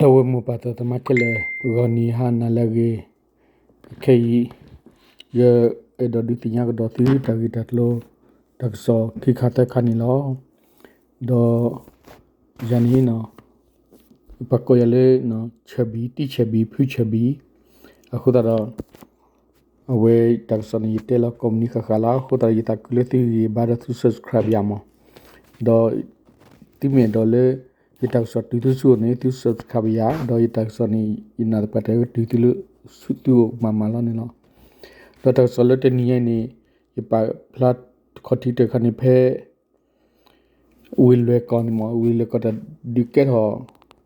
ဒီပုၢ်ဝဲၢ်မိၢ်ပၢ်သးသမါခဲလၢာ် ဂီၤနံၤဟါနၤလၢအဂ့ၤ, ခဲအံၤ ယအဲၣ်ဒိးဒုးသ့ၣ်ညါကဒီးသုတၢ်ဂ့ၢ်တၢ်ကျိၤ တၢ်ကစီၣ်ခံခါသၢခါန့ၣ်လီၤ. ဒီးယၤန့ၣ် ပှၤကိးယၤလၢ ဆၢဘံၣ်, တံၢ်ဆၢဘံၣ်, ဖုဆၢဘံၣ်, အဃိသတးဒီး အဝဲတၢ်ကစီၣ်န့ၣ် ယတဲလီၤကိးမုၢ်နံၤဃၣ်ဃၣ်လီၤ. အဃိသတးဒီး ယသးခုလၢသုဂံၢ်ဘါဒီးသု subscribe ယၤမး, ဒီးသုမ့ၢ်အဲၣ်ဒိးလၢ ယတၢ်ကစီၣ်တုၤသုဆူၣ်န့ၣ် သု subscribe ယၤ, ဒီးယတၢ်ကစီၣ်န့ၣ် ယနာ်သပှၢ်တၢၢ်ကတုၤသုလၢ သုအိၣ်မးမးလီၤန့ၣ်လီၤ. ဒီးတၢ်ကစီၣ်လၢတနံၤညါအံၤန့ၣ် ယပာ်ဖျါခီၣ်ထံးတခါန့ၣ် ဖဲ ဝ့ၢ်လွဲၢ်ကီၢ်န့ၣ်မး, ဝ့ၢ်လွဲၢ်ကီၢ်တၢ်ဒုးကဲထီၣ်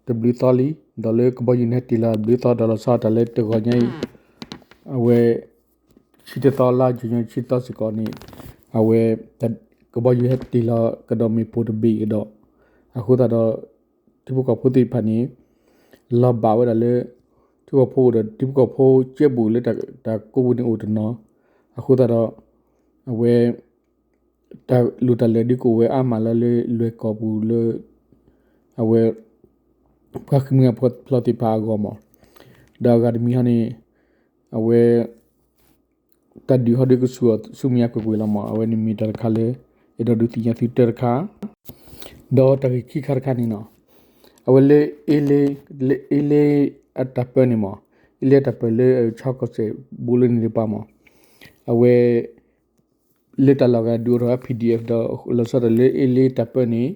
တဘျုးသီလံ, ဒီးလၢကဘီယူၤန့ၣ်ဟဲတ့ၢ်လီၤတဘျုးသီ ဒီးလီၤဆီတၢ်လၢတဂီၤညါအံၤ အဝဲ ဆံတသီလါ January ဆံသီစ့ၢ်ကီးန့ၣ် အဝဲ ကဘီယူၤဟဲတ့ၢ်လီၤကဒီးမ့ၣ်ပိၢ်တဘ့ၣ်ကဒီး, အဃိသတးဒီး ထံဖိကီၢ်ဖိသ့ၣ်တဖၣ်န့ၣ် လီၤဘၣ်ဝဲဒၣ်လၢ ထံဖိကီၢ်ဖိဒီး ထံဖိကီၢ်ဖိကဲဘူးလၢတၢ်ကိးပူၤန့ၣ်အိၣ်တနီၤ, အဃိသတးဒီး အဝဲ တၢ်လိၣ်တၢ်လဲၤဒုးကအိၣ်ဝဲအါမးလၢလၢလွဲၢ်ကီၢ်ပူၤလၢ အဝဲ ပှၤဃ့ၢ်မှံဟးဖျိးသ့ၣ်တဖၣ်အဂီၢ်မး, ဒီးအဂၤတမံၤဟီန့ၣ် အဝဲ တၢ်ဒုးဟီဒုးကဆူၣ်အီၤဆူမဲာ်ညါကွ့ၢ်ကွ့ၢ်လီၤမး, အဝဲန့ၣ်မ့ၢ်တၢ်တခါလၢ အဲၣ်ဒိးဒုးသ့ၣ်ညါသုတၢတခါ, ဒီးတၢ်ဂ့ၢ်ခံခါတခါန့ၣ်လီၤ. အဝဲလၢ အ့လ့ လၢအ့လ့အတၢ်ပၢန့ၣ်မး, အ့လ့အတၢ်ပၢလၢ ဆီကီၢ်စဲၣ်ဘိလၢန့ၣ်တပၤမး, အဝဲ လၢတၢ်လီၢ်ဂၤဒုးအိၣ်ထီၣ်ဝဲ P D F ဒီး လီၤဆီဒၣ်တၢ်လၢအ့လ့တၢ်ပၢန့ၣ်,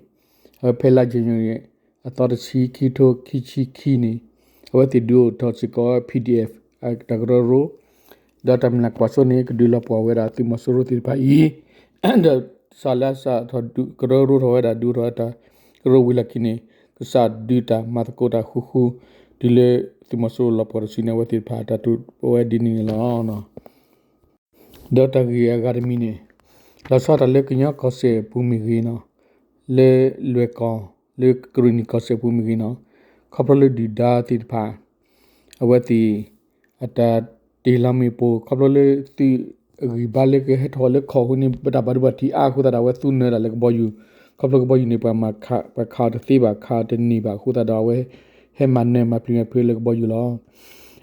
အဝဲဖဲလါ January အသီတဆံ ခံကထိခံဆံခံန့ၣ် အဝဲသ့ၣ်ဒုးအိၣ်ထီၣ်စ့ၢ်ကီး P D F အတၢ်ကရၢကရိ, ဒီးတၢ်မျၢ်ကွၢ်စိန့ၣ် ကဒုးလီၤပှီၢ်ဝဲဒၣ်သုးမီၤစိရိၤသ့ၣ်တဖၣ်အံၤ, ဒီးစးလၢအစးထီၣ်ဒုးကရၢကရိထီၣ်ဝဲဒၣ် ဒုးအိၣ်ထီၣ်ဝဲတၢ်ကရၢကရိဝံၤလီၢ်ခံန့ၣ် ကစးဒုးတၢ်မၤသကိးတၢ်ဃူဃူ တုၤလၢသုးမီၤစိရိၤလီၤပှီၢ်တစုန့ၣ် အဝဲသ့ၣ်တဖၣ်တၢ်တိာ်ဝဲဒ်န့ၣ်န့ၣ်လီၤ. ဒီးတၢ်ဂ့ၢ်အဂၤတမံၤန့ၣ် လီၤဆီဒၣ်တၢ်လၢကညီကီၢ်စဲၣ်အပူၤမ့ၢ်ဂ့ၤန့ၣ်, လၢလွဲၢ်ကီၢ် လၢကရ့ၣ်နံၣ်ကီၢ်စဲၣ်အပူၤမ့ၢ်ဂ့ၤန့ၣ်, ခီဖျိလၢဒုၣ်ဒါသ့ၣ်တဖၣ် အဝဲသ့ၣ် အတၢ်တ့ၢ်လီၤမ့ၣ်ပိၢ် ခီဖျိလၢသုးအဂံၢ်ဘါလၢကဟဲထီၣ်လၢခီၣ်အဃိန့ၣ် ပတၢ်ဘၣ်ဒိဘၣ်ထံးအါအဃိသတးဒီး အဝဲသူနၢၤဒၣ်လၢကဘီယူၤ, ခီဖျိကဘီယူၤန့ၣ် ပှၤခးတသ့ဘၣ် ခးတန့ၢ်ဘၣ်အဃိသတးဒီး အဝဲဟဲမၤနၢၤမၤပျံၤမၤဖုးလၢကဘီယူၤလီၤ.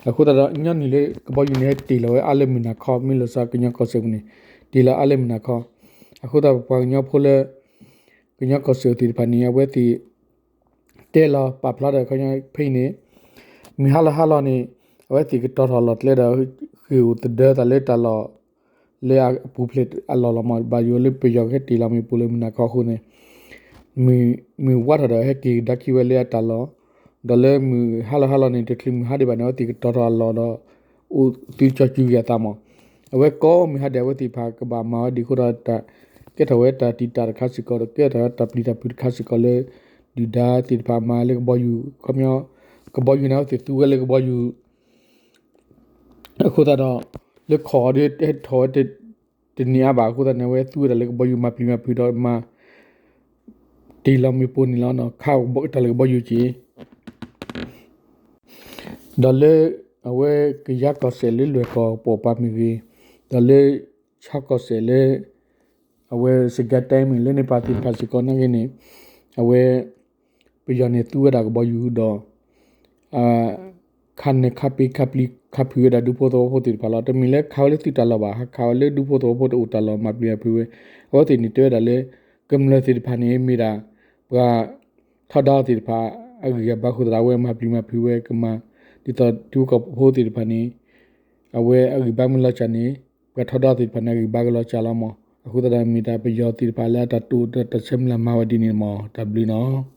အဃိသတးဒီး ညီနုၢ်လၢကဘီယူၤန့ၣ် ဟဲတ့ၢ်လီၤဝဲအါလၢမုၢ်နၤခီ မ့ၢ်လီၤဆီကညီကီၢ်စဲၣ်ပူၤန့ၣ် တ့ၢ်လီၤအါလၢမုၢ်နၤခီ, အဃိသတးဒီးပှၤကညီဖိလၢ ကညီကီၢ်စဲၣ်သ့ၣ်တဖၣ်န့ၣ် အဝဲသ့ၣ် တဲလီၤပာ်ဖျါဒီးခီဖဲအံၤန့ၣ် မုၢ်ဟါလီၤဟါလီၤန့ၣ် အဝဲသ့ၣ်ကတီၤထီၣ်လီၢ်ကျဲဒီး ဃ့ၢ်အိၣ်သဒၢသးလၢတၢ်လီၢ် လၢအပူၤဖျဲးအလီၢ်လီၤမး, ဘၣ်ယိၣ်လၢပယီၤကဟဲတ့ၢ်လီၤမ့ၣ်ပိၢ်လၢမုၢ်နၤခီအဃိန့ၣ် မုၢ်ဝါထီၣ်ဒီးဟဲက့ၤကဒါခံဝဲလၢအတၢ်လီၢ်, ဒီးလၢမုၢ်ဟါလီၤဟါလီၤန့ၣ် တချုးမုၢ်ဟါဒံးဘၣ်န့ၣ် အဝဲသ့ၣ်ကတီၤထီၣ်အလီၢ်ဒီး အိၣ်သုကၠီၤစုက့ၤအသးမး, အဝဲကိးမုၢ်ဟါဒံး အဝဲသ့ၣ်တဖၣ်ကဘၣ်မၤဝဲဒ်အဃိဒီး တၢ်ကဲထီၣ်ဝဲတၢ်တံာ်တာ်တခါစ့ၢ်ကီးဒီး ကဲထီၣ်ဝဲတၢ်ပျံၤတၢ်ဖုးတခါစ့ၢ်ကီးလၢ ဒုၣ်ဒါသ့ၣ်တဖၣ်မၤလၢကဘီယူၤ, ခီပညီ ကဘီယူၤန့ၣ် အဝဲသ့ၣ်သူဝဲလၢကဘီယူၤ အဃိသတးဒီး လၢခီၣ်အီၤဒီးဟဲထီၣ်ဝဲ တန့ၢ်အါဘၣ်အဃိသတးန့ၣ် အဝဲသူဝဲဒၣ်လၢကဘီယူၤမၤပျံၤမၤဖုးဒီးမၤ တ့ၢ်လီၤမ့ၣ်ပိၢ်န့ၣ်လီၤ. ခးတၢ်လၢကဘီယူၤက့ၤ ဒီးလၢ အဝဲကယါကီၢ်စဲၣ်လၢလွဲၢ်ကီၢ်ပှၤပၤမ့ၢ်ဂ့ၤ, ဒီးလၢ ဆီကီၢ်စဲၣ်လၢ အဝဲစကဲတဲမ့ၢ် လၢန့ၣ်ပၤသ့ၣ်တဖၣ်စ့ၢ်ကီးနာ်က့န့ၣ် အဝဲ ပယီၤန့ၣ်သူဝဲဒၣ်ကဘီယူၤဒီး ခးနၢၤခးပ့ၤခးပျံၤခးဖုးဝဲဒၣ်ဒူဖိသဝီဖိသ့ၣ်တဖၣ်လီၤ. တမ့ၢ်လၢခးဝဲလၢသုးတၢ်လီၢ်ဘၣ်, ဟးခးဝဲလၢဒူဖိသဝီဖိတအိၣ်တၢ်လီၢ်မၤပျံၤမၤဖုးဝဲ, အဝဲသ့ၣ်န့ၣ်တဲဝဲဒၣ်လၢ ကမျၢၢ်သ့ၣ်တဖၣ်န့ၣ် မ့ၢ်ဒၣ် ပှၤ ထီဒါအီၤသ့ၣ်တဖၣ် အဂံၢ်အဘါအဃိသတး အဝဲမၤပျံၤမၤဖုးဝဲကမၤ ဒ်သိးထံဖိကီၢ်ဖိသ့ၣ်တဖၣ်န့ၣ် အဝဲအဂံၢ်ဘါမ့ၢ်လီၤစၢ်န့ၣ် ပှၤထီဒါအီၤသ့ၣ်တဖၣ်န့ၣ် အဂံၢ်ဘါကလီၤစၢ်လီၤမး. အဃိသတး မ့ၢ်ဒၣ်ပယီၤသ့ၣ်တဖၣ်လၢအတၢ်တိာ်ဒီးတၢ်ဆဲးမုၢ်လၢ်မၤဝဲဒ်န့ၣ်မး. တၢ်ဘျုးနီၤ.